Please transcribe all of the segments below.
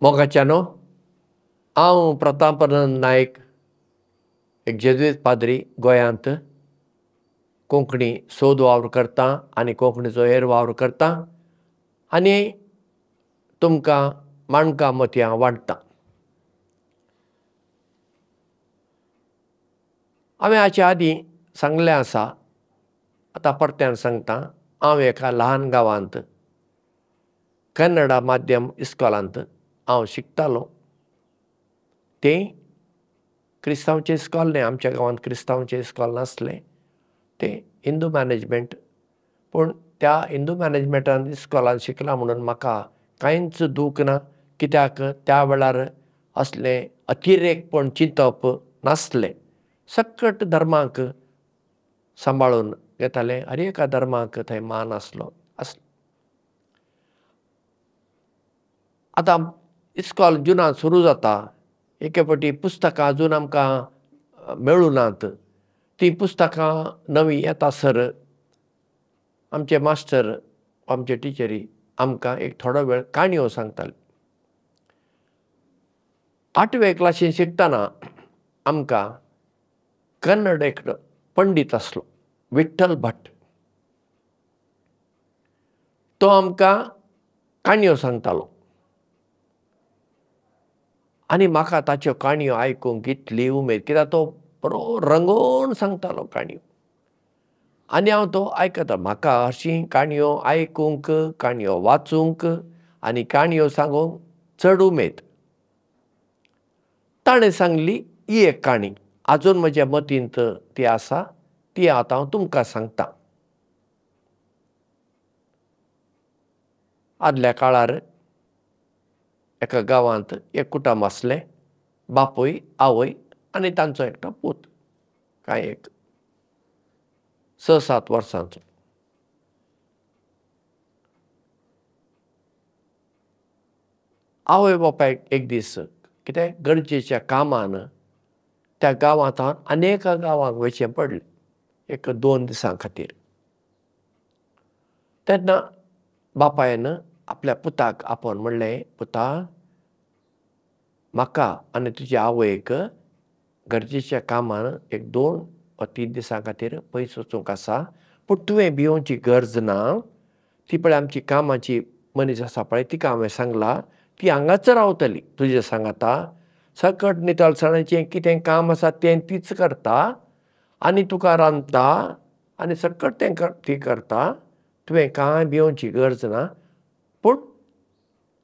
मोगाच्यानो, हांव प्रतापानंद नायक, एक जेजुईत पाद्री, गोंयांत कोंकणी सोद वावर करता आनी कोंकणीचो हेर वावर करता आनी तुमकां माणकां मोतयां वांट्टा. हांवें हाचे आदीं सांगलें आसा, आतां परत्यान सांगता. हांव एका ल्हान गांवांत कन्नडा माध्यम इस्कॉलांत हांव शिकतालो. तें क्रिस्तांवचें इस्कॉल न्हय, आमच्या गांवांत क्रिस्तांवचें इस्कॉल नासलें, तें हिंदू मॅनेजमेंट. पूण त्या हिंदू मॅनेजमेंटान इस्कॉलान शिकला म्हणून म्हाका कांयच दूख ना, कित्याक त्या वेळार असलें अतिरेकपण चिंतप नासलें. सकट धर्माक सांबाळून घेताले, हर एका धर्माक थंय मान आसलो आसलो. आतां इस्कॉल जुनांत सुरू जाता. एके फावटी पुस्तकां अजून आमकां मेळूं नात. तीं पुस्तकां नवीं येतासर आमचे मास्टर, आमचे टिचरी आमकां एक थोडो वेळ काणयो सांगताले. आठवे क्लासीन शिकतना आमकां कन्नड एक पंडीत आसलो, विठ्ठल भट. तो आमकां काणयो सांगतालो आनी म्हाका ताच्यो काणयो आयकूंक इतली उमेद, कित्याक तो बरो रंगोवन सांगतालो काणयो आनी हांव तो आयकता. म्हाका हरशीं काणयो आयकूंक, काणयो वाचूंक आनी काणयो सांगूंक चड उमेद. ताणें सांगली ही एक काणी आजून म्हज्या मतींत ती आसा, ती आतां हांव तुमकां सांगता. आदल्या काळार एका गांवांत एक कुटुंब आसलें. बापूय, आवय आनी तांचो एकटो पूत, कांय एक 6-7 वर्सांचो. आवय बापायक एक दीस कितें गरजेच्या कामान त्या गांवांत आनी एका गांवांत वयचें पडलें, एक 2 दिसां खातीर. तेन्ना बापायन आपल्या पुताक आपोवन म्हणलें, पुता, म्हाका आनी तुज्या आवयक गरजेच्या कामान एक 2 वा 3 दिसां खातीर पयस वचूंक आसा, पूण तुवें भियोवची गरज ना. ती पळय आमची कामाची मनीस आसा पळय, तिका हांवें सांगलां, ती हांगाच रावतली तुजे सांगाता. सकट नितळसाणेचें कितें काम आसा तें तीच करता आनी तुका रांदता आनी सकट तें ती करता. तुवें कांय भियोवची गरज ना. पूण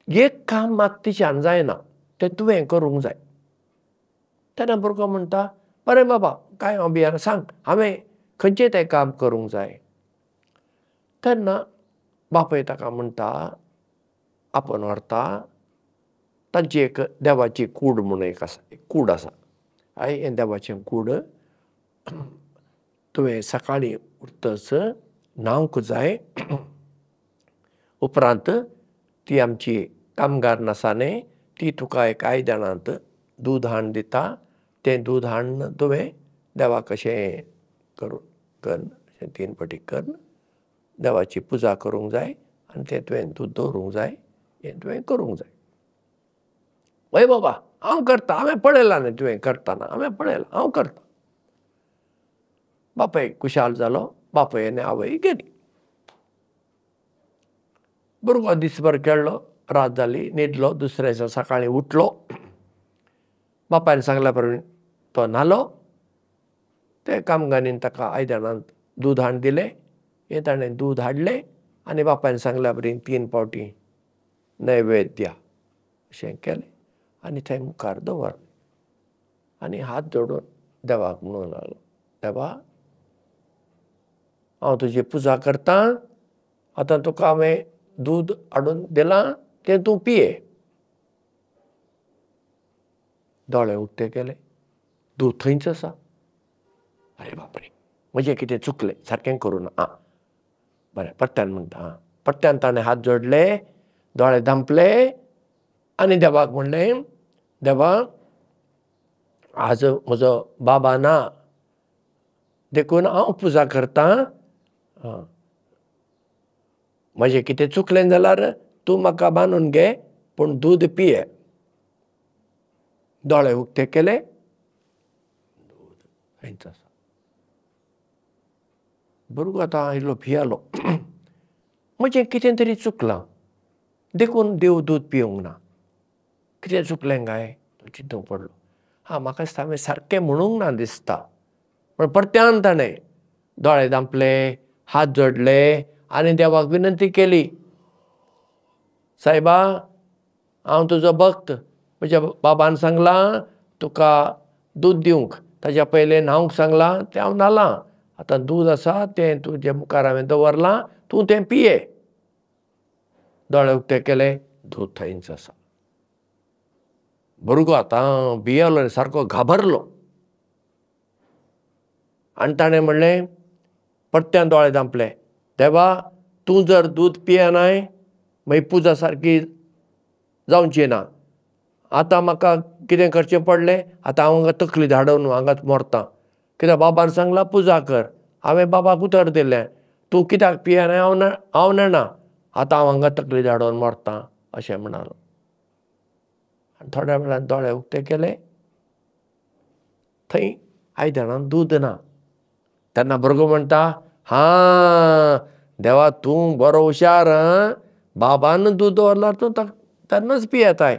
एक काम मात तिच्यान जायना, तें तुवें करूंक जाय. तेन्ना भुरगो म्हणटा, बरें बाबा, कांय हांव भियेना, सांग हांवें खंयचें तें काम करूंक जाय. तेन्ना बापूय ताका म्हणटा, आपोवन व्हरता. तांची एक देवाची कूड म्हूण एक आसा, एक कूड आसा. हय, हें देवाचें कूड तुवें सकाळीं उठतच न्हावंक जाय. उपरांत ती आमची कामगार आसा न्ही, ती तुका एक आयदनांत दूद हाडून दिता. तें दूद हाडून तुवें देवाक अशें करून करून अशें 3 फावटी करून देवाची पुजा करूंक जाय आनी तें तुवें दूद दवरूंक जाय, हें तुवें करूंक जाय. हय बाबा, हांव करता, हांवें पळयलां न्ही तुवें करतना, हांवें पळयलां, हांव करता. बापूय खुशाल जालो. बापूय आनी आवय गेली. भुरगो दीसभर खेळ्ळो, रात जाली, न्हिदलो. दुसऱ्या दिसा सकाळीं उठलो, बापायन सांगल्या प्रमाणे तो न्हालो. ते कामगारान ताका आयदनांत दूद हाडून दिलें. हें ताणें दूद हाडलें आनी बापायन सांगल्या बरी 3 फावटी नैवेद्य अशें केलें आनी थंय मुखार दवरलें आनी हात जोडून देवाक म्हणूंक लागलो, देवा, हांव तुजी पुजा करतां, आतां तुका हांवें दूद हाडून दिलां, तें तूं पिये. दोळे उक्ते केले, दूद थंयच आसा. अरे बापरे, म्हजें कितें चुकलें, सारकें करूं ना. आं बरें, परत्यान म्हणटा. आं, परत्यान ताणें हात जोडले, दोळे धांपले आनी देवाक म्हणलें, देवा, आज म्हजो बाबा ना, देखून हांव पुजा करतां. म्हजें कितें चुकलें जाल्यार तूं म्हाका बांदून घे, पूण दूद पिये. दोळे उक्ते केले, दूद थंयच आसा. भुरगो आतां इल्लो भियेलो, म्हजें कितें तरी चुकलां देखून देव दूद पिवंक ना, कितें चुकलें काय तो चिंतूंक पडलो. हां, म्हाका दिसता हांवें सारकें म्हणूंक ना दिसता. पूण परत्यान ताणें दोळे धांपले, हात जोडले आनी देवाक विनंती केली, सायबा हांव तुजो भक्त, म्हज्या बाबान सांगलां तुका दूद दिवंक, ताज्या पयलें न्हावंक सांगलां तें हांव न्हालां, आतां दूद आसा तें तुज्या मुखार हांवें दवरलां, तूं तें पिये. दोळे उक्ते केले, दूद थंयच आसा. भुरगो आतां भियेलो आनी सारको घाबरलो आनी ताणें म्हणलें, परत्यान दोळे धांपले, देवा तूं जर दूद पियेनाय मागीर पुजा सारकी जावची ना, आतां म्हाका कितें करचें पडलें, आतां हांव हांगा तकली धाडोवन हांगाच मरतां, कित्याक बाबान सांगलां पुजा कर, हांवें बाबाक उतर दिलें, तूं कित्याक पियेनाय हांव नेणा, आतां हांव हांगा तकली धाडोवन मरतां अशें म्हणालो. आनी थोड्या वेळान दोळे उक्ते केले, थंय आयदनान दूद ना. तेन्ना भुरगो म्हणटा, हां देवा तूं बरो हुशार, आं बाबान दूद दवरल्यार तूं तेन्नाच पियेताय,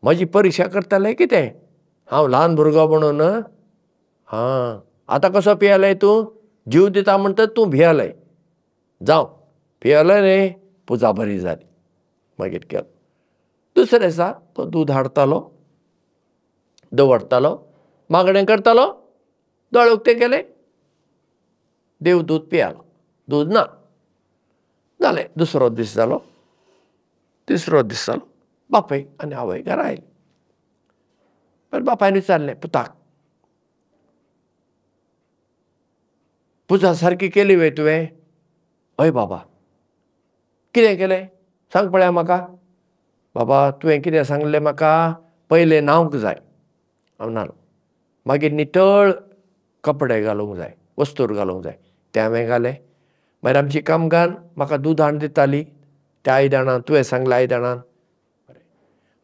म्हजी परिक्षा करतालें कितें, हांव ल्हान भुरगो म्हणून. हां आतां कसो पियेलें तूं, जीव दिता म्हणटच तूं भियेलें, जावं पियेलें न्ही, पुजा बरी जाली. मागीर गेलो. दुसऱ्या दिसा तो दूद हाडटालो, दवरतालो, मागणें करतालो, दोळे उक्ते केले, देव दूद पियालो, दूद ना. जालें, दुसरो दीस जालो, तिसरो दीस जालो, बापूय आनी आवय घरा आयली. पण बापायन विचारलें पुताक, पुजा सारकी केली वे तुवें? हय बाबा. कितें केलें सांग पळया म्हाका. बाबा तुवें कितें सांगलें म्हाका, पयलें न्हावंक जाय, हांव न्हालो, मागीर नितळ कपडे घालूंक जाय, वस्तूर घालूंक जाय, तें हांवें घालें. मागीर आमची कामगार म्हाका दूद हाडून दिताली त्या आयदनान, तुवें सांगलें आयदनान.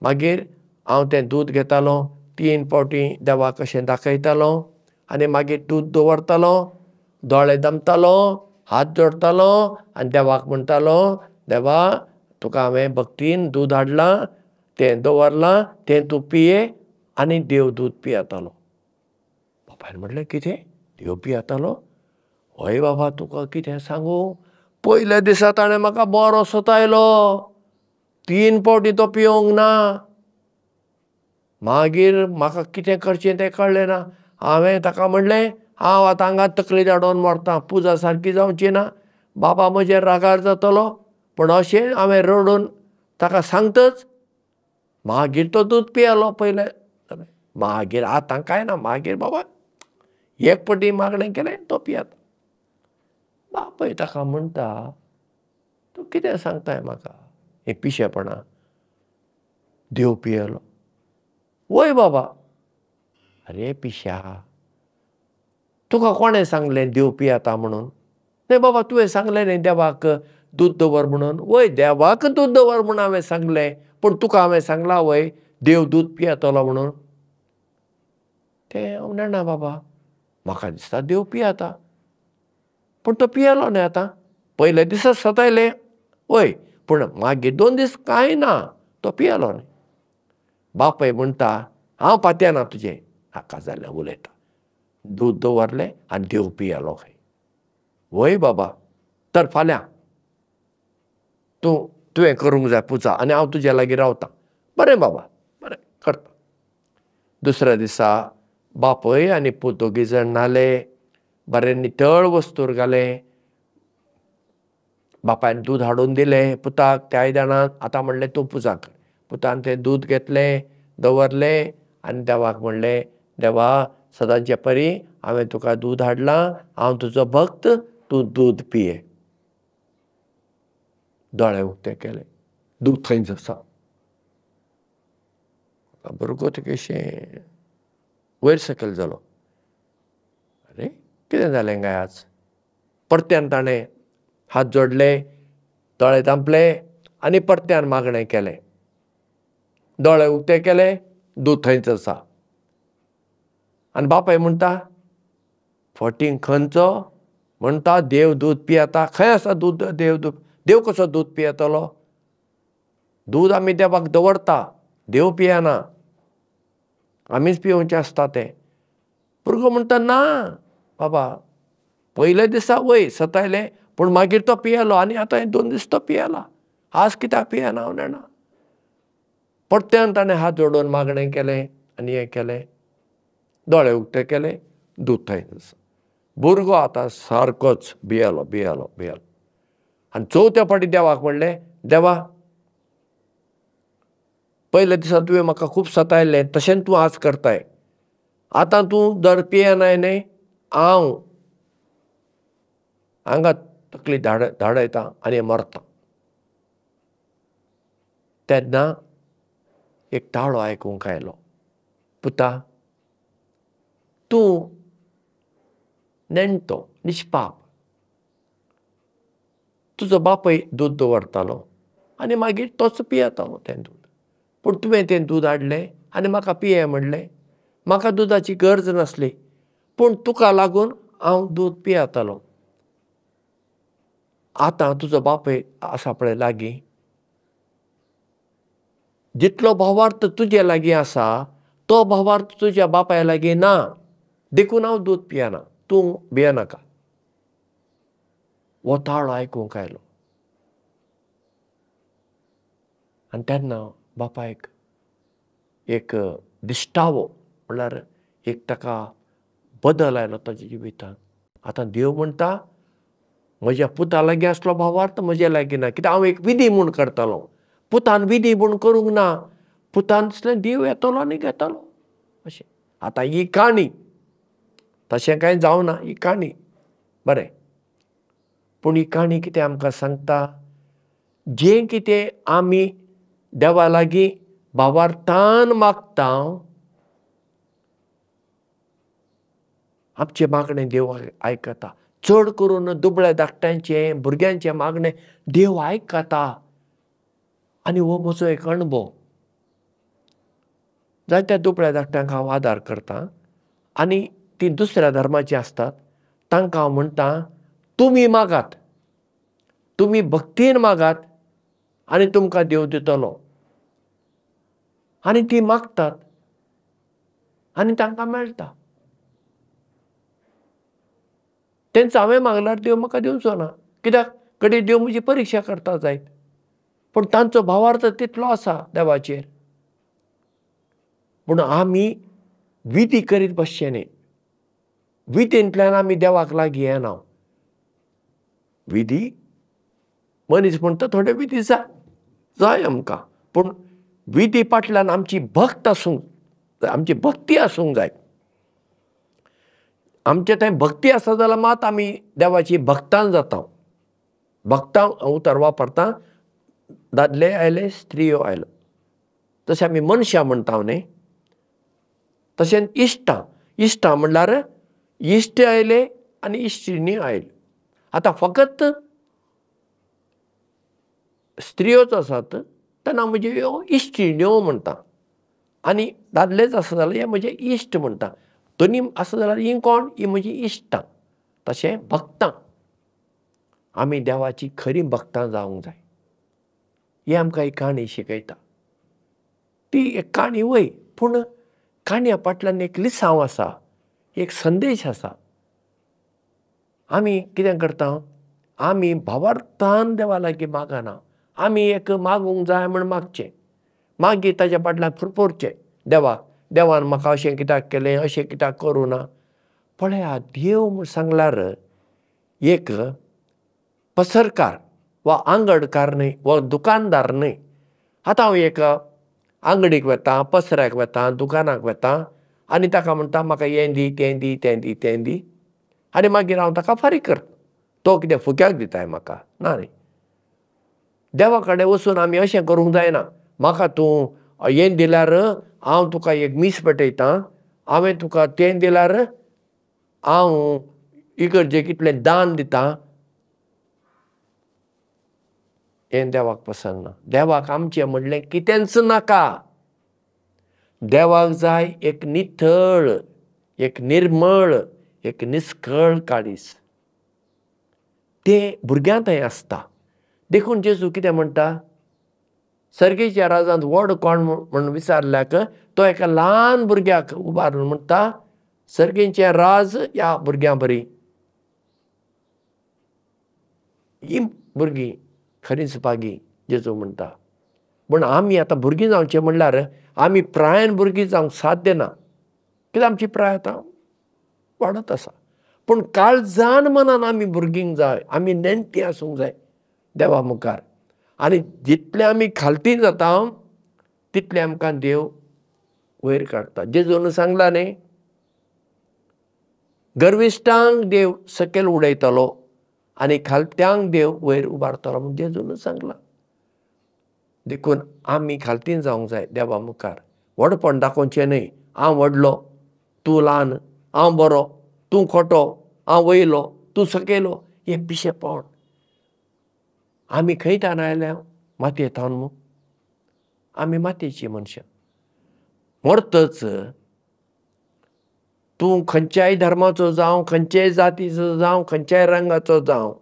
मागीर हांव तें दूद घेतालो, 3 फावटी देवाक अशें दाखयतालो आनी मागीर दूद दवरतालो, दोळे दमतालो, हात जोडटालो आनी देवाक म्हणटालो, देवा तुका हांवें भक्तीन दूद हाडलां, तें दवरलां, तें तूं पिये. आनी देव दूद पियेतालो. बापायन म्हणलें, कितें देव पियेतालो? हय बाबा, तुका कितें सांगूं, पयल्या दिसा ताणें म्हाका बरो सतायलो, 3 फावटी तो पिवंक ना. मागीर म्हाका कितें करचें तें कळ्ळें ना. हांवें ताका म्हणलें, हांव आतां हांगा तकली धाडोवन मरतां, पुजा सारकी जावची ना, बाबा म्हजेर रागार जातलो. पूण अशें हांवें रडून ताका सांगतच मागीर तो दूद पियेलो पयलें. मागीर आतां कांय ना, मागीर बाबा एक पटी मागणें केलें, तो पियेता. बापूय ताका म्हणटा, तूं कितें सांगताय म्हाका हें पिशेपणां, देव पियेलो? वय बाबा. अरे पिश्या, तुका कोणें सांगलें देव पियेता म्हणून? न्हय बाबा, तुवें सांगलें न्ही देवाक दूद दवर म्हणून. वय, देवाक दूद दवर म्हणून हांवें सांगलें, पूण तुका हांवें सांगलां वय देव दूद पियेतलो म्हणून? तें हांव नेणा बाबा, म्हाका दिसता देव पियेता, पूण तो पियेलो न्हय. आतां पयल्या दिसा सतायलें वय, पूण मागीर 2 दीस कांय ना, तो पियेलो न्हय. बापूय म्हणटा, हांव पातयेना तुजें, नाका जालें उलयता. दूद दवरलें आनी देव पियेलो खंय. वय बाबा, तर फाल्यां तुवें करूंक जाय पुजा आनी हांव तुज्या लागीं रावतां. बरें बाबा, बरें करता. दुसऱ्या दिसा बापूय आनी पूत दोगी जाण न्हाले, बरें नितळ वस्तूर घालें, बापायन दूद हाडून दिलें पुताक त्या आयदनांत. आतां म्हणलें तूं पुजा कर. पुतान तें दूद घेतलें, दवरलें आनी देवाक म्हणलें, देवा सदांचे परी हांवें तुका दूद हाडलां, हांव तुजो भक्त, तूं दूद पिये. दोळे उक्ते केले, दूद थंयच आसा. भुरगो तुगेशें वयर सकयल जालो. अरे कितें जालें काय आज? परत्यान ताणें हात जोडले, दोळे धांपले आनी परत्यान मागणें केलें. दोळे उक्ते केले, दूद थंयच आसा. आनी बापाय म्हणटा फटींग खंयचो, म्हणटा देव दूद पियेता, खंय आसा दूद, देव दूद, देव कसो दूद पियेतलो, दूद आमी देवाक दवरता, देव पियेना, आमीच पियोवचें आसता तें। भुरगो म्हणटा ना बाबा, पयल्या दिसा वय सतायलें पूण मागीर तो पियेलो आनी आतां हे 2 दीस तो पियेला, आज कित्याक पियेना हांव जाणा। परत्यान ताणें हात जोडून मागणें केलें आनी हें केलें, दोळे उक्ते केले, दूद थंय आसा। भुरगो आतां सारकोच भियेलो भियेलो भियेलो आनी चवथ्या फावटी देवाक म्हणलें, देवा पयल्या दिसा तुवें म्हाका खूब सतायलें तशेंच तूं आज करताय, आतां तूं जर पियेनाय न्ही हांव हांगा तकली धाडयता आनी मरता। तेन्ना एक ताळो आयकूंक आयलो, पुता तूं नेणटो निष्पाप, तुजो बापूय दूद दवरतालो आनी मागीर तोच पियेतालो तें दूद, पूण तुवें तें दूद हाडलें आनी म्हाका पिये म्हणलें, म्हाका दुदाची गरज नासली पूण तुका लागून हांव दूद पियेतालो, आतां तुजो बापूय आसा पळय लागीं, जितलो भावार्थ तुजे लागीं आसा तो भावार्थ तुज्या बापाय लागीं ना, देखून हांव दूद पियेना, तूं भियेनाका। हो ताळो आयकूंक आयलो आनी तेन्ना बापायक एक दिश्टावो म्हणल्यार एक ताका बदल आयलो ताच्या जिवितांत। आतां देव म्हणटा म्हज्या पुता लागीं आसलो भावार्थ म्हज्या लागीं ना, कित्याक हांव एक विधी म्हूण करतालो, पुतान विधी म्हूण करूंक ना, पुतान दिसलें देव येतलो आनी घेतलो अशें। आतां ही काणी तशें कांय जावना, ही काणी बरें, पूण ही काणी कितें आमकां सांगता, जें कितें आमी देवा लागीं भावार्थान मागता आमचें मागणें देव आयकता, चड करून दुबळ्या धाकट्यांचें भुरग्यांचें मागणें देव आयकता। आनी हो म्हजो एक अणभव, जायत्या दुबळ्या धाकट्यांक हांव आदार करता आनी ती दुसऱ्या धर्माची आसतात, तांकां हांव म्हणटा तुमी मागात, तुमी भक्तीन मागात आनी तुमकां देव दितलो, आनी ती मागतात आनी तांकां मेळटा। तेंच हांवें मागल्यार देव म्हाका दिवचो ना, कित्याक घडये देव म्हजी परिक्षा करता जायत, पूण तांचो भावार्थ तितलो आसा देवाचेर। पूण आमी विधी करीत बसचें न्ही, विधींतल्यान आमी देवाक लागीं येना। विधी मनीस म्हणटा थोडे विधी जाय आमकां, पूण विधी फाटल्यान आमची भक्त आसूंक, आमची भक्ती आसूंक जाय। आमचे थंय भक्ती आसा जाल्यार मात आमी देवाची भक्तान जाता। भक्तां उतर वापरता, दादले आयले स्त्रियो आयलो, तशें आमी मनशां म्हणटा न्ही, तशेंच इश्टां, इश्टां म्हणल्यार इश्ट आयले आनी इश्टिणी आयले। आतां फकत स्त्रियोच आसात तेन्ना म्हज्यो ह्यो इश्टिण्यो म्हणटा, आनी दादलेच आसा जाल्यार हे म्हजे इश्ट म्हणटा, दोनी आसा जाल्यार हीं कोण, हीं म्हजी इश्टां। तशें भक्तां, आमी देवाची खरी भक्तां जावंक जाय, ही आमकां एक काणी शिकयता। ती एक काणी वय, पूण काणया फाटल्यान एक लिसांव आसा, एक संदेश आसा। आमी कितें करता, आमी भावार्थान देवा लागीं मागना, आमी एक मागूंक जाय म्हूण मागचें, मागीर ताज्या फाटल्यान फुरफुरचें देवाक, देवान म्हाका अशें कित्याक केलें, अशें कित्याक करूं ना। पळया देव म्हूण सांगल्यार एक पसरकार वा आंगडकार न्हय वा दुकानदार न्हय। आतां हांव एक आंगडीक वता, पसऱ्याक वता, दुकानाक वता आनी ताका म्हणटा म्हाका हें दी, तें दी, तें दी, तें दी, आनी मागीर हांव ताका फारीक करता, तो कितें फुक्याक दिताय म्हाका ना न्ही। देवा कडेन वचून आमी अशें करूंक जायना, म्हाका तूं हें दिल्यार हांव तुका एक मीस पेटयतां, हांवें तुका तें दिल्यार हांव इगर्जेक इतलें दान दितां, हें देवाक पसंत ना। देवाक आमचें म्हणलें कितेंच नाका, देवाक जाय एक नितळ, एक निर्मळ, एक निस्कळ काळीज तें भुरग्यां थंय आसता. देखून जेजू कितें म्हणटा, सर्गेच्या राजांत व्हड कोण म्हूण विचारल्याक तो एका ल्हान भुरग्याक उबारून म्हणटा, सर्गेचें राज ह्या भुरग्यां बरी. ही भुरगीं खरींच भागी जेजू म्हणटा. पूण आमी आतां भुरगीं जावचें म्हणल्यार आमी प्रायन भुरगीं जावंक साध्य ना, कित्याक आमची प्राय आतां वाडत आसा. पूण काळजान मनान आमी भुरगींक जाय, आमी नेणटीं आसूंक जाय देवा मुखार. आनी जितलें आमी खालती जाता तितलें आमकां देव वयर काडटा. जेजून सांगला न्ही, गर्विश्टांक देव सकयल उडयतलो आनी खालत्यांक देव वयर उबारतलो म्हूण जेजून सांगलां. देखून आमी खालती जावंक जाय देवा मुखार. व्हडपण दाखोवचें न्हय, हांव व्हडलो तूं ल्हान, हांव बरो तूं खोटो, हांव वयलो तूं सकयलो, हें पिशेपण. आमी खंय तान आयल्या? मातये थावन मू, आमी मातयेची मनशां. मरतच तूं खंयच्याय धर्माचो जावं, खंयच्याय जातीचो जावं, खंयच्याय रंगाचो जावं,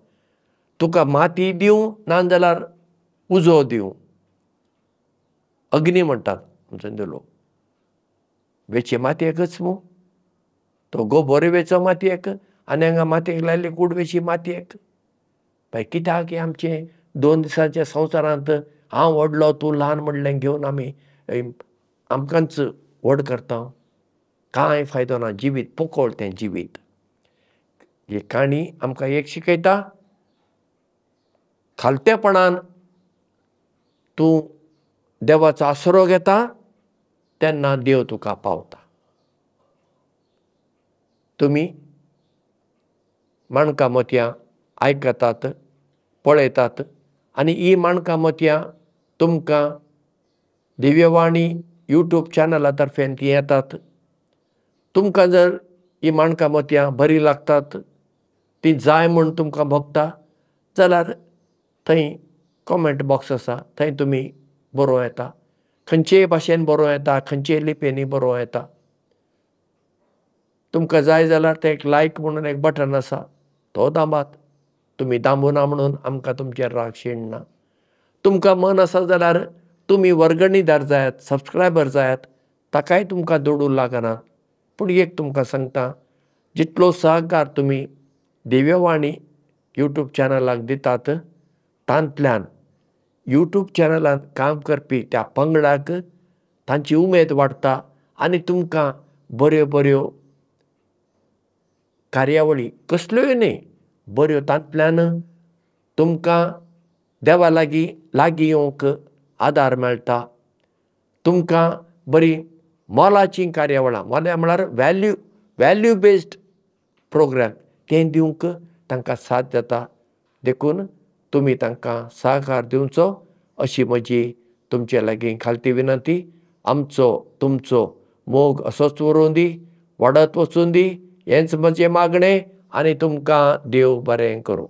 तुका माती दिवं नाजाल्यार उजो दिवं, अग्नी म्हणटात आमचो लोक, वेचे मातयेकच मू, तो गोबोर वेचो मातयेक आनी हांगा मातयेक लायल्ली कूड वेची मातयेक. बाय कित्याक हें आमचें 2 दिसांच्या संवसारांत हांव व्हडलो तूं ल्हान म्हणलें घेवन आमी आमकांच व्हड करता? कांय फायदो ना. जिवीत पोकोळ तें जिवीत. ही काणी आमकां एक शिकयता, खालतेपणान तूं देवाचो आसरो घेता तेन्ना देव तुका पावता. तुमी माणकां मोतयां आयकतात, पळयतात आनी ही माणकां मोतयां तुमकां दिव्यवाणी यूट्यूब चॅनला तर्फेन ती येतात. तुमकां जर ही माणकां मोतयां बरीं लागतात, ती जाय म्हूण तुमकां भोगता जाल्यार थंय कॉमेंट बॉक्स आसा, थंय तुमी बरोवं येता, खंयचेय भाशेन बरोवं येता, खंयचेय लिपयेंनी बरोवं येता. तुमकां जाय जाल्यार तें एक लायक म्हणून एक बटन आसा, तो दामात. तुमी दांबुना म्हणून आमकां तुमचेर राग शिणना. तुमकां मन आसा जाल्यार तुमी वर्गणीदार जायात, सबस्क्रायबर जायात, ताकाय तुमकां दुडू लागना. पूण एक तुमकां सांगता, जितलो सहकार तुमी दिव्यवाणी यूट्यूब चॅनलाक दितात तांतल्यान यूट्यूब चॅनलान काम करपी त्या पंगडाक तांची उमेद वाडटा आनी तुमकां बऱ्यो बऱ्यो कार्यावळी कसल्योय न्हय बऱ्यो तांतल्यान तुमकां देवा लागीं लागीं येवंक आदार मेळटा. तुमकां बरी मोलाचीं कार्यावळां, मोल्या म्हळ्यार व्हॅल्यू बेज्ड प्रोग्राम तें दिवंक तांकां साथ जाता. देखून तुमी तांकां सहकार दिवचो अशी म्हजी तुमचे लागीं खालती विनंती. आमचो तुमचो मोग असोच उरूं दी, वाडत वचूं दी, हेंच म्हजें मागणें आनी तुमकां देव बरें करूं.